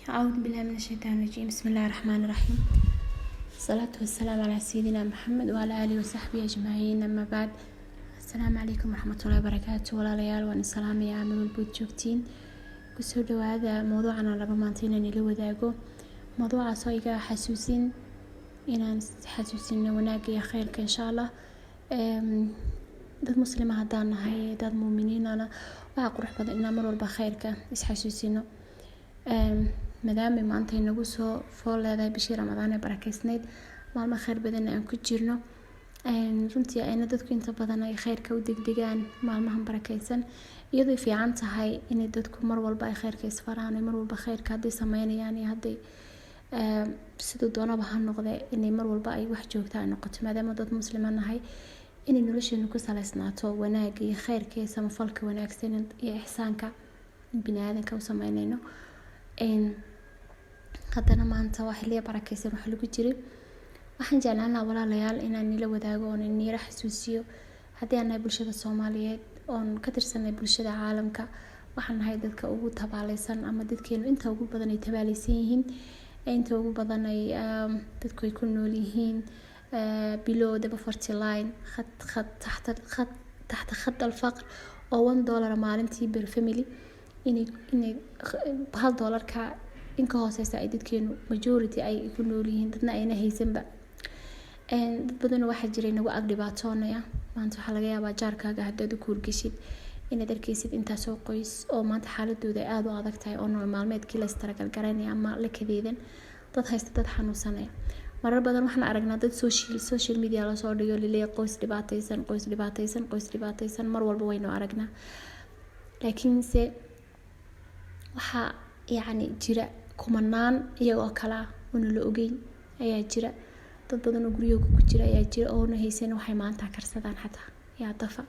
أعوذ بالله من الشيطان الرجيم. بسم الله الرحمن الرحيم، الصلاة والسلام على سيدنا محمد وعلى آله وصحبه أجمعين، أما بعد، السلام عليكم ورحمة الله وبركاته. Walaalayaal, waan salaamayaa meel walbood joogtiin. Kusoo dhawaada mowduucan aan rabo maanta inaan ila wadaago, mowduucaas oo iga xasuusin inaan xasuusino wanaagga iyo khayrka, insha Allah. Dad muslima haddaan nahay, dad muuminiinana, waxaa qurux badan inaan mar walba khayrka isxasuusino, maadaama maanta inagu soo fool leedahay bishii Ramadaan ee barakeysneyd, maalmo khayr badan aan ku jirno. Runtii ayna dadku inta badan ay khayrka u degdegaan maalmahan barakeysan, iyadoo fiican tahay inay dadku mar walba ay khayrka isfaraan, mar walba khayrka hadday sameynayaan iyo hadday siduu doonaba ha noqde, inay mar walba ay wax joogta ay noqoto, maadaama dad muslima nahay, inay nolosheenu ku saleysnaato wanaagga iyo khayrka iyo samafalka wanaagsan iyo ixsaanka biniaadanka u sameynayno. Haddana maanta waa xilliya barakeysan wax lagu jiray. Waxaan jeclaan lahaa, walaalayaal, inaan nila wadaago oon nila xasuusiyo. Haddii aan nahay bulshada Soomaaliyeed oon ka tirsanay bulshada caalamka, waxaan nahay dadka ugu tabaaleysan, ama dadkeenu inta ugu badan ay tabaaleysan yihiin, inta ugu badan ay dadku ay ku nool yihiin below the poverty line, khad khad taxta khad taxta khad alfaqr, oo $1 maalintii per family, inay $1-ka in ka hooseysa ay dadkeenu majority ay ku nool yihiin, dadna ayna haysanba. Dad badan waxaa jira inagu ag dhibaatoonaya. Maanta waxaa laga yaabaa jaarkaaga haddaad u kuurgeshid inaad arkeysid intaasoo qoys oo maanta xaaladooda ay aada u adag tahay, oo nolol maalmeedkii la istaragal garanaya ama la kadeedan, dad haysta, dad xanuunsanaya. Marar badan waxaan aragnaa dad social media lasoo dhigo, laleeyahay qoys dhibaateysan, qoys dhibaateysan, qoys dhibaateysan. Mar walba waynu aragnaa, laakiinse waxaa yacni jira kumanaan iyagoo kale ah oona la ogeyn ayaa jira. Dad badan oo guryahooga ku jira ayaa jira oona haysan waxay maanta karsadaan xataa. Yaa dafa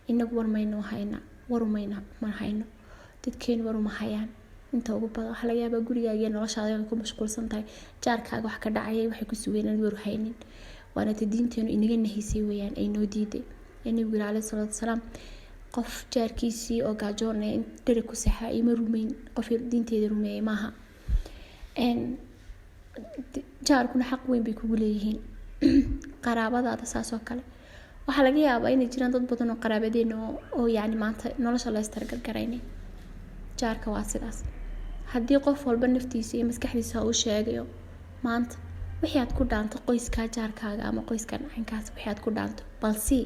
inagu war maynu hayna, war mayna ma hayno, dadkeenu war uma hayaan inta ugu badan. Waxaa laga yaabaa gurigaaga iyo noloshaada inaad ku mashquulsan tahay, jaarkaaga wax ka dhacaya, waxay ku sugeen inaad war u haynin. Waana ta diinteenu inaga nahisay weeyaan, ay noo diiday, ee Nabigu yiri caleyhi salaatu wasalaam: "Qof jaarkiisii oo gaajoonaya in dheri ku sexa ima rumeyn, qof diinteeda rumeeyay maaha." Jaarkuna xaq weyn bay kugu leeyihiin, qaraabadaada saas oo kale. Waxaa laga yaabaa inay jiraan dad badan oo qaraabadeena oo yacni maanta nolosha la istargargaraynay. Jaarka waa sidaas. Haddii qof walba naftiisa iyo maskaxdiisa u sheegayo maanta wixii aad ku dhaanto qoyskaa jaarkaaga ama qoyskan caynkaas, wixii aad ku dhaanto balse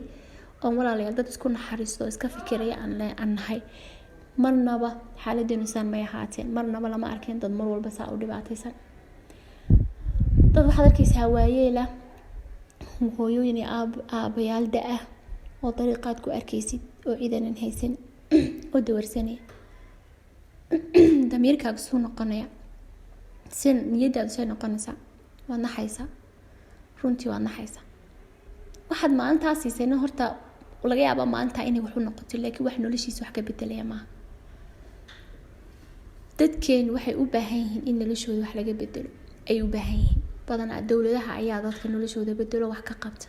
oon, walaalayaal, dad isku naxariisto oo iska fikiraya aan nahay, marnaba xaaladeenu saan may ahaateen, marnaba lama arkeen dad mar walba saa u dhibaataysan. Dad waxaad arkeysaa waayeela, hooyooyin iyo aabayaal da' ah oo dariiqaad ku arkeysid oo ciidanan haysan oo dawarsanaya. Damiirkaaga suu noqonaya? Si niyadaadu say noqonaysaa? Waad naxaysaa, runtii waad naxaysaa. Waxaad maalintaa siisayna horta laga yaabaa maalintaa inay wax u noqoto, laakiin wax noloshiisa wax ka bedelaya maaha. Dadkeenu waxay u baahan yihiin in noloshooda wax laga bedelo ay u baahan yihiin. Badanaa dowladaha ayaa dadka noloshooda bedelo, wax ka qabta.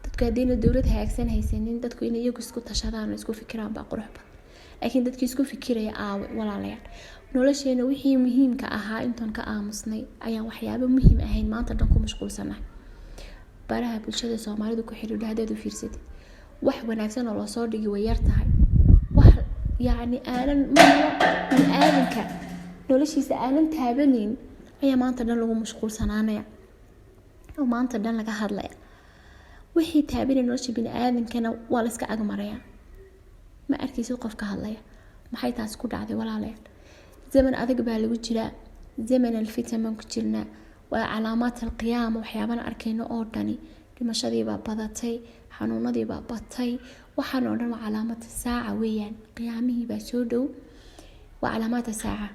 Dadku haddayna dowlad hagaagsan haysanin, dadku inay iyagu isku tashadaan oo isku fikiraan baa qurux badan. Laakiin dadkii isku fikiraya aawe? Walaalayaal, nolosheena wixii muhiimka ahaa intoon ka aamusnay ayaan waxyaabo muhiim ahayn maanta dhan ku mashquulsanahay. Baraha bulshada Soomaalidu ku xidhiidho haddaad u fiirsatid, wax wanaagsan oo lasoo dhigi way yar tahay. Wax yacni aanan marnaba bini aadanka noloshiisa aanan taabanayn ayaa maanta dhan lagu mashquulsanaanaya oo maanta dhan laga hadlaya. Wixii taabanaya nolosha bini aadankana waa la iska agmaraya, ma arkaysid qof ka hadlaya. Maxay taas ku dhacday, walaalayaal? Zaman adag baa lagu jiraa, zaman alfitan baan ku jirnaa, waa calaamaat alqiyaama waxyaabana arkayno oo dhani. Dhimashadiibaa badatay, xanuunadiibaa batay, waxaan oo dhan waa calaamada saaca weeyaan. Qiyaamihii baa soo dhow, waa calaamaata saaca.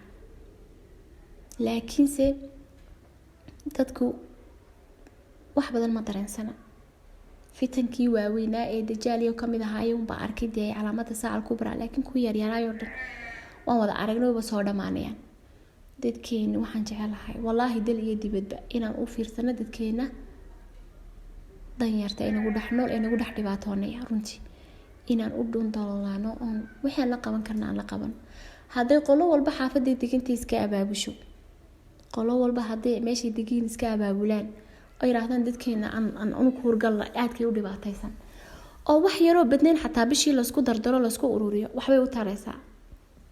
Laakiinse dadku wax badan ma dareensana. Fitankii waaweynaa ee Dajaal iyo kamid ahaayo unbaa arkay dee calaamada saaca alkubra, laakiin kuwii yaryaraayoo dhan waan wada aragnay, waba soo dhamaanayaan. Dadkeena waxaan jecelahay, wallaahi, dal iyo dibadba inaan u fiirsano dadkeena danyarta inagu dhex nool, inagu dhex dhibaatoonaya, runtii inaan u dhundaloolaano oon wixii aan la qaban karna aan la qaban. Hadday qolo walba xaafaday degantay iska abaabusho, qolo walba hadday meeshay degiin iska abaabulaan oo yiraahdaan dadkeena aan unug hurgalla aadkay u dhibaataysan, oo wax yaroo badnayn xataa bishii laysku dardaro, laysku ururiyo, waxbay u taraysaa.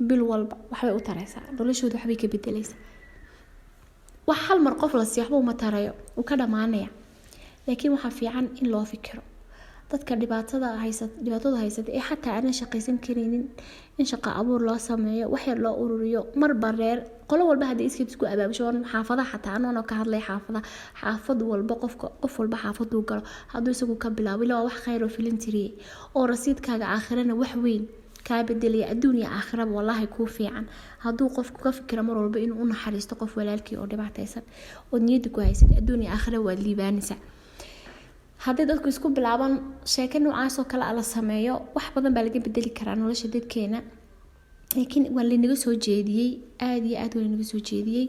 Bil walba waxbay u taraysaa, noloshooda waxbay ka bedelaysaa. Wax hal mar qof la siiyo waxba uma tarayo, wuu ka dhamaanaya. Laakiin waxaa fiican in loo fikiro dadka dhibaatada haysat, dhibaatada haysata ee xataa aanan shaqaysan karaynin, in shaqo abuur loo sameeyo, wax yar loo ururiyo marba reer. Qolo walba haddii iskeed isku abaabusho xaafadaha, xataa anoona ka hadlay xaafadaha, xaafad walba qofka, qof walba xaafaduu galo hadduu isagu ka bilaabo, ilaa waa wax khayr oo filin tiriyey oo rasiidkaaga aakhirana wax weyn kaa bedelaya, adduun iyo aakhiraba wallaahi kuu fiican. Hadduu qofku ka fikiro mar walba inuu u naxariisto qof walaalkii oo dhibaataysan, ood niyadda ku haysid, adduun iyo aakhira waad liibaanaysaa. Haddii dadku isku bilaabaan sheeko noocaas oo kale la sameeyo, wax badan baa laga bedeli karaa nolosha dadkeena. Laakiin waa lanaga soo jeediyey, aada iyo aad waa lanaga soo jeediyey.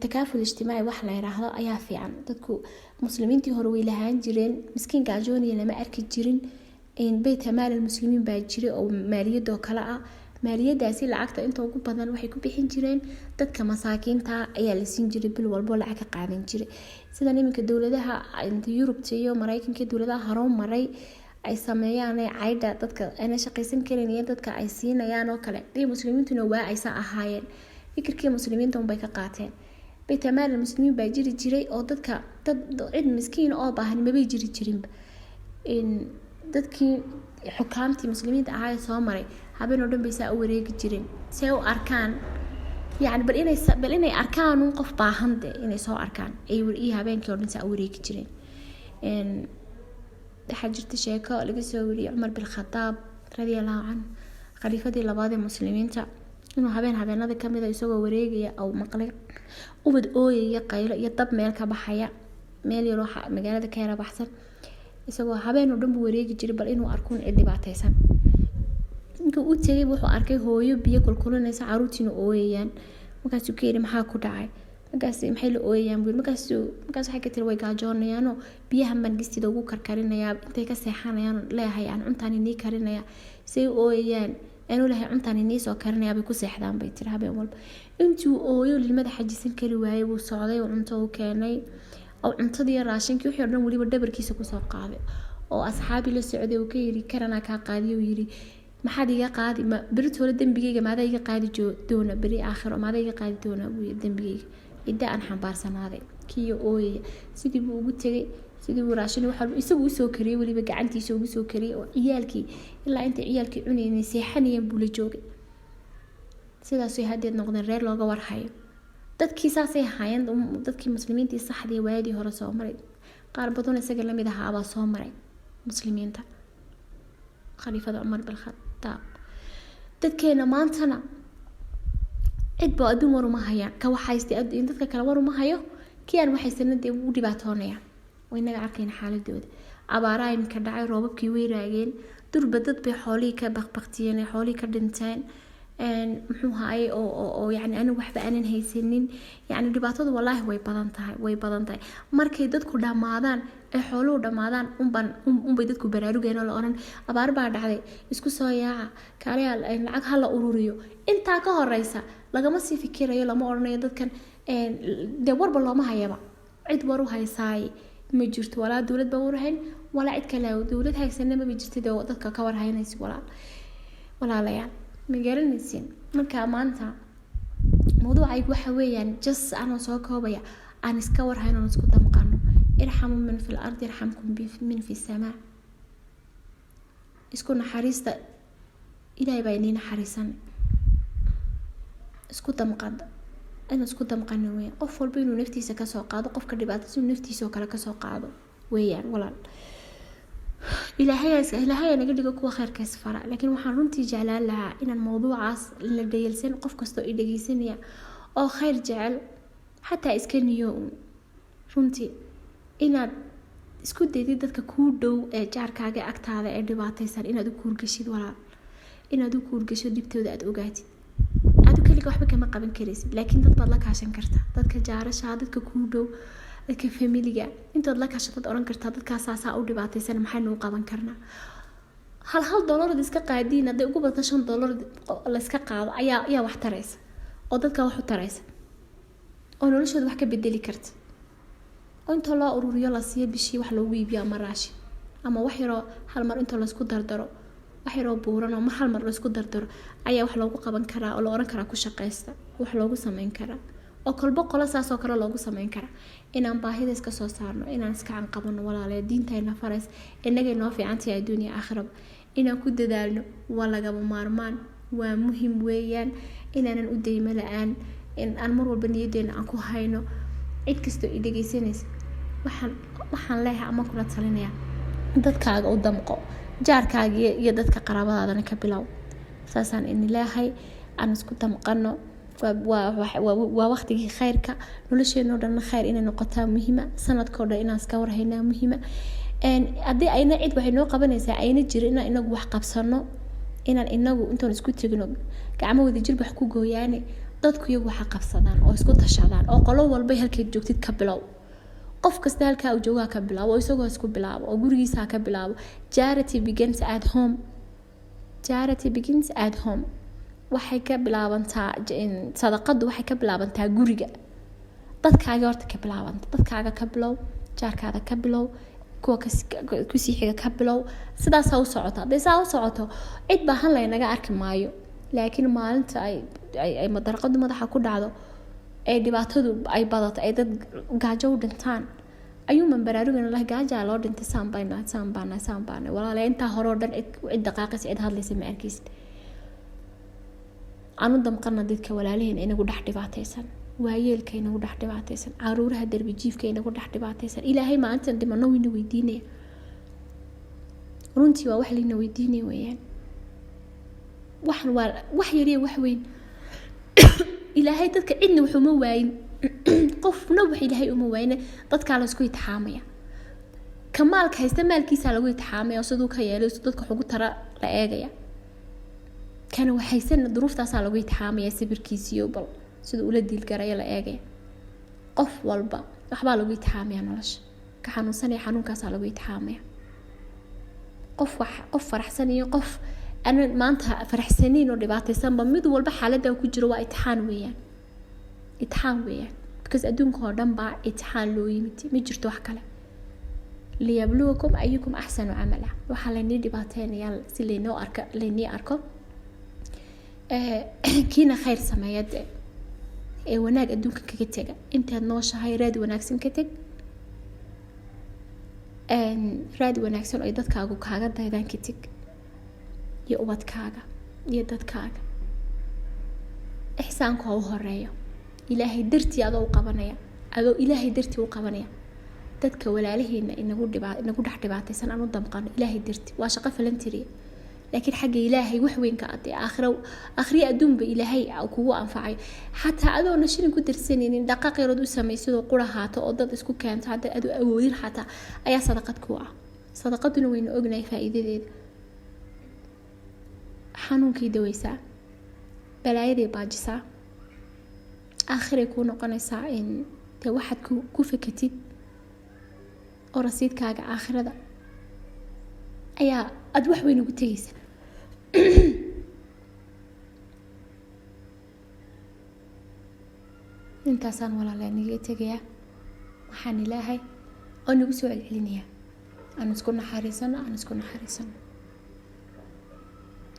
Takaaful ijtimaaci wax la yiraahdo ayaa fiican. Dadku muslimiintii hore way lahaan jireen, miskiin gaajooniya lama arki jirin. Beyt maal muslimiin baa jiray oo maaliyadoo kale ah. Maaliyadaasi lacagta inta ugu badan waxay ku bixin jireen dadka masaakiinta ayaa la siin jiray, bil walbo lacag ka qaadan jiray, sidan iminka dowladaha Yurubta iyo Mareykanka, dowladaha horoo maray ay sameeyaan, caydha dadka ayna shaqaysan karin iyo dadka ay siinayaan oo kale. Iyo muslimiintuna waa aysa ahaayeen, fikirkii muslimiinta unbay ka qaateen. Beyt maal muslimiin baa jiri jiray oo dadka dad cid miskiin oo baahan mabay jiri jirinba. Dadkii xukaamtii muslimiinta ahaa ee soo maray habeen oo dhan bay saa u wareegi jireen si ay u arkaan, yani bal inay arkaan un qof baahan de inay soo arkaan ay iyo habeenkii oo dhan saa u wareegi jireen. Waxaa jirta sheeko laga soo wariyey Cumar bin Khataab radiallahu canhu, khaliifadii labaad ee muslimiinta, inuu habeen habeenada kamid a isagoo wareegaya au maqlay ubad ooyaya, qaylo iyo dab meel ka baxaya, meel yaroo magaalada ka yara baxsan. Isagoo habeen oo dhan buu wareegi jiray bal inuu arkuun cid dhibaataysan. Ninkii u tegay wuxuu arkay hooyo biyo kulkulinaysa, caruurtiina ooyayaan. Markaasuu ka yidhi, "Maxaa ku dhacay?" Markaas, "Maxay la ooyayaan?" buu. Markaas waxay ka tiri, "Way gaajoonayaanoo biyahan baan gistida ugu karkarinayaa intay ka seexanayaan. Leeyahay aan cuntaan inii karinaya say u ooyayaan, anuu leeyahay cuntaan inii soo karinaya bay ku seexdaan," bay tiri habeen walba. Intuu ooyo lilmada xajisan kari waayey buu socday oo cunto u keenay, oo cuntadii, raashinkii, wixii o dhan weliba dhabarkiisa kusoo qaaday, oo asxaabi la socday uu ka yiri, "Karanaa kaa qaadiy." Uu yiri, "Maxaad iga qaadi? Ma beritoole dembigeyga maadaa iga qaadi doona? Beri aakhiro maadaa iga qaadi doona?" buu yiri. "Dembigeyga cidda aan xambaarsanaaday." Kiyo ooyaya sidii buu ugu tegay, sidii buu raashin wax walba isagu usoo kariyey, weliba gacantiisa ugu soo kariyey, oo ciyaalkii ilaa intay ciyaalkii cunayeen seexanayeen buu la joogay. Sidaasay haddeed noqdeen reer looga warhayo. Dadkii saasay ahaayeen, dadkii muslimiintii saxdii waadii hore soo maray. Qaar badan isaga lamid ahaabaa soo maray muslimiinta, khaliifada Cumar bin Khataab. Dadkeena maantana cidba adduun war uma hayaan. Ka waxhaystay dadka kale war uma hayo, kii aan waxhaysana dee wuu dhibaatoonaya. Waa inaga arkayna xaaladooda. Abaaraha iminka dhacay, roobabkii way raageen, durba dad bay xoolihii ka baqbaqtiyeen, xoolihii ka dhinteen, muxuu haye, oo yani anigu waxba aanan haysanin. Yani dhibaatadu wallaahi way badan tahay, way badan tahay. Markay dadku dhammaadaan ee xooluhu dhammaadaan unbaan unbay dadku baraarugeen oo la oran, "Abaar baa dhacday, isku soo yaaca, kaaliya lacag ha la ururiyo." Intaa ka horeysa lagama sii fikirayo, lama oranayo dadkan dee warba looma hayaba. Cid war u haysaay ma jirto, walaa dowlad baa war hayn, walaa cid kale dowlad haysana maba jirta dee dadka ka war haynaysa. Walaalayaal, ma garanaysin. Marka maanta mawduucaygu waxa weeyaan, just anoo soo koobaya, aan iska war hayn oon isku damqano. Irxamu man fi lardi yarxamkum min fi samaa. Isku naxariista, Ilaahay baa inii naxariisan. Isku damqada, in isku damqano weeyaan. Qof walba inuu naftiisa kasoo qaado, qofka dhibaataysan inuu naftiisa oo kale kasoo qaado weeyaan. Walaal, Ilaahay naga dhigo kuwa khayrka isfara. Laakiin waxaan runtii jeclaan lahaa inaan mawduucaas la dhayalsan. Qof kastoo i dhageysanaya oo khayr jecel, xataa iska niyo runtii inaad isku daydid dadka kuu dhow ee jaarkaaga, agtaada ee dhibaataysan, inaad u kuurgashid. Walaal, inaad u kuurgasho, dhibtooda aad ogaatid. Adu keliga waxba kama qaban karaysid, laakiin dad baad la kaashan kartaa: dadka jaarasha, dadka kuu dhow, dadka familiga. Intood la kaashatood oran kartaa, "Dadkaasaasaa u dhibaataysan, maxaynu u qaban karnaa?" Hal doolarad iska qaadiin, hadday ugu badato $5 la iska qaado, ayaa wax taraysa oo dadka wax u taraysa oo noloshooda wax ka bedeli karta, oo inta loo ururiyo la siiyo bishii wax loogu iibiyo ama raashin ama wax yaroo hal mar inta laysku dardaro, wax yaroo buuran oo mar hal mar laysku dardaro ayaa wax loogu qaban karaa oo la oran karaa ku shaqaysta, wax loogu sameyn karaa oo kolba qolo saasoo kale loogu sameyn karaa. Inaan baahida iska soo saarno, inaan iska canqabano, walaalayaal, diintayna farays, innagay noo fiicantahay adduun iyo aakhiraba. Inaan ku dadaalno waa lagama maarmaan, waa muhim weeyaan. Inaanan u daymo la-aan, in aan mar walba niyadeena aan ku hayno. Cid kastoo i dhegeysanaysa waxaan leeyahay ama kula talinaya, dadkaaga u damqo, jaarkaaga iyo dadka qaraabadaadana ka bilow. Saasaan ini leeyahay, aan isku damqano. Waa waqtigii khayrka. Nolosheenoo dhanna khayr inay noqotaa muhiima, sanadkoo dhan inaan iska warhaynaa muhiima. Haddii ayna cid waxay noo qabanaysaa ayna jirin, inaan inagu wax qabsano, inaan inagu intoon isku tegno, gacmo wada jir wax ku gooyaane, dadku iyagu waxa qabsadaan oo isku tashadaan, oo qolo walba halkeed joogtid ka bilow. Qof kasta halkaa uu joogaa ka bilaabo, oo isagoo isku bilaabo, oo gurigiisa ka bilaabo. Charity begins at home. Charity begins at home. Waxay ka bilaabantaa sadaqadu, waxay ka bilaabantaa guriga, dadkaaga horta ka bilaabanta. Dadkaaga ka bilow, jaarkaada ka bilow, kuwa kusii xiga ka bilow. Sidaasaa u socota. Hadday saa u socoto, cid baahan laynaga arki maayo. Laakiin maalinta ay madaraqadu madaxa ku dhacdo, ee dhibaatadu ay badato, ay dad gaajo u dhintaan, ayuuman baraarugana lah, gaajaa loo dhintay, saan bayna, saan baana, saan baana. Walaalayaa, intaa hore oo dhan cid dhaqaaqaysa, cid hadlaysa ma arkaysid. Aan u damqana dadka walaalaheena inagu dhex dhibaataysan, waayeelka inagu dhex dhibaataysan, caruuraha derbi jiifka inagu dhex dhibaataysan. Ilaahay maalintan dhimano wayna weydiinaya. Runtii waa wax layna weydiinaya weeyaan. Waxan waa wax yariya wax weyn. Ilaahay dadka cidna wax uma waayin, qofna wax Ilaahay uma waayin. Dadkaa la isku itixaamaya. Ka maalka haysta maalkiisaa lagu itixaamaya oo siduu ka yeelay, siduu dadka wax ugu tara la eegaya. Kana waxaysan duruuftaasaa lagu itixaamaya, sabirkiisiyo bal siduu ula diilgaraya la eegaya. Qof walba waxbaa lagu itixaamaya nolosha. Ka xanuunsanaya xanuunkaasaa lagu itixaamaya. Qof wax, qof faraxsan iyo qof ana maanta faraxsanayn oo dhibaataysanba, mid walba xaaladda ku jiro waa itixaan weeyaan, itixaan weeyaan, because adduunka oo dhan baa itixaan loo yimid, ma jirto wax kale. ليبلوكم أيكم أحسن عملا. Waxaa laynii dhibaateynayaa si laynoo arko, laynii arko kiina khayr sameeya dee, ee wanaag adduunka kaga tega. Intaad nooshahay raad wanaagsan ka teg, raad wanaagsan oo ay dadkaagu kaaga daydaan ka teg, iyo ubadkaaga iyo dadkaaga. Ixsaanku ha u horeeyo, Ilaahay dartii adoo u qabanaya, adoo Ilaahay dartii u qabanaya. Dadka walaalaheena inagu dhex dhibaataysan aan u damqano Ilaahay dartii. Waa shaqo voluntary, laakiin xagga Ilaahay wax weyn ka adee. Aakhiro, aakhriya adduunba Ilaahay kugu anfacay. Xataa adoona shilin ku darsanaynin, dhaqaaq yarood u samaysidoo qura haato oo dad isku keento, hadda adoo awoodin xataa, ayaa sadaqad ku ah. Sadaqaduna waynu ognahay faa'iidadeeda: xanuunkii daweysaa, balaayaday baajisaa, aakhiray kuu noqonaysaa in dee waxaad ku fakatid oo rasiidkaaga aakhirada ayaa aada wax weyn ugu tegaysa. Intaasaan walaalaa niga tegayaa. Waxaan Ilaahay oo nagu soo celcelinayaa, aan isku naxariisano, aan isku naxariisano,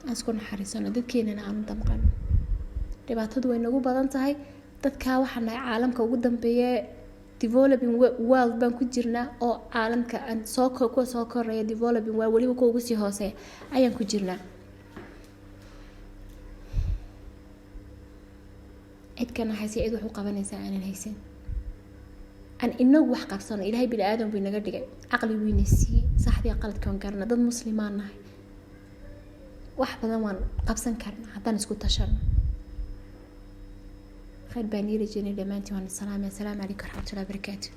aan isku naxariisano, dadkeenana aan u damqano. Dhibaatadu way nagu badan tahay. Dadkaa waxaa nahay caalamka ugu dambeeya, developing world baan ku jirnaa, oo caalamka aan soo kuwa soo koraya, developing world, weliba kuwa ugu sii hooseeya ayaan ku jirnaa. Cid ka naxaysa, cid wax u qabanaysa aanan haysan. Aan inagu wax qabsano. Ilaahay bini aadam buu inaga dhigay, caqli buu ina siiyey, saxdii qaladka waan garana. Dad muslimaan nahay, wax badan waan qabsan karnaa haddaan isku tashano. Khayr baan ii rajeynay dhammaantiin. Waan salaamay. Asalaamu calaykum waraxmatullahi wabarakaatu.